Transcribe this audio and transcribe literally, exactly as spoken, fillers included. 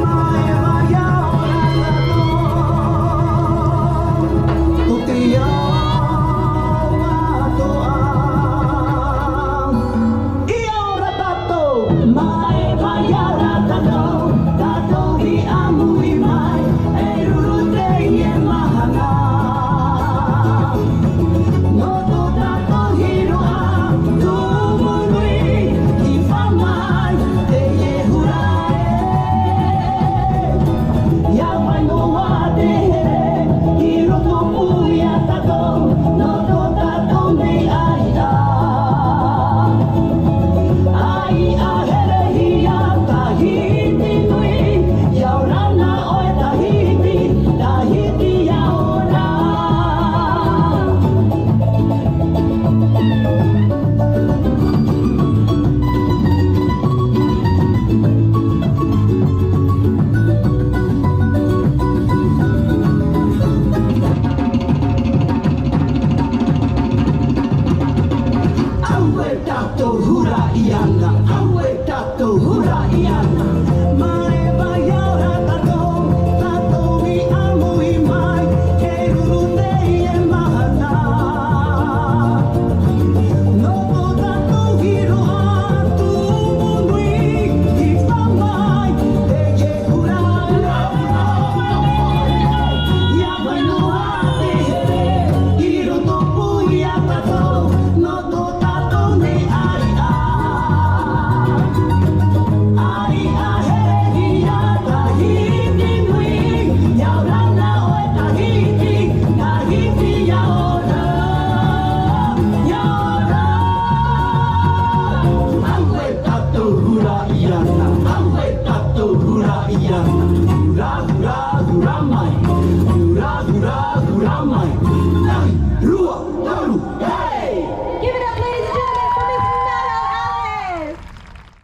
Mai, mai, ora tātou, tō te ao atoʻa. ʻIa ora tātou, mai, mai, ora tātou, tātou i ʻāmui mai, e ruru teie mahana. Nō tō tātou hiroʻa tumu nui, i fā mai teie hura ē. ʻIa vai noa te here, i roto pū ia tātou, nō tō tātou nei ʻāiʻa. ʻAiʻa herehia Tahiti nui, ʻia ora na ʻoe Tahiti, Tahiti ʻia ora. Auē tātou hura ʻia na, auē tātou hura ʻia na. Mai, mai, ora tātou, tātou i ʻāmui mai, e ruru teie mahana. Nō tō tātou hiroʻa tumu nui, i fā mai teie hura ē. ʻIa vai noa te here, i roto pū ia tātou, nō tō tātou nei ʻāiʻa. ʻAiʻa herehia Tahiti nui, ʻia ora na ʻoe Tahiti, Tahiti ʻia ora, ʻia ora. Auē tātou hura ʻia na, auē tātou hura ʻia na.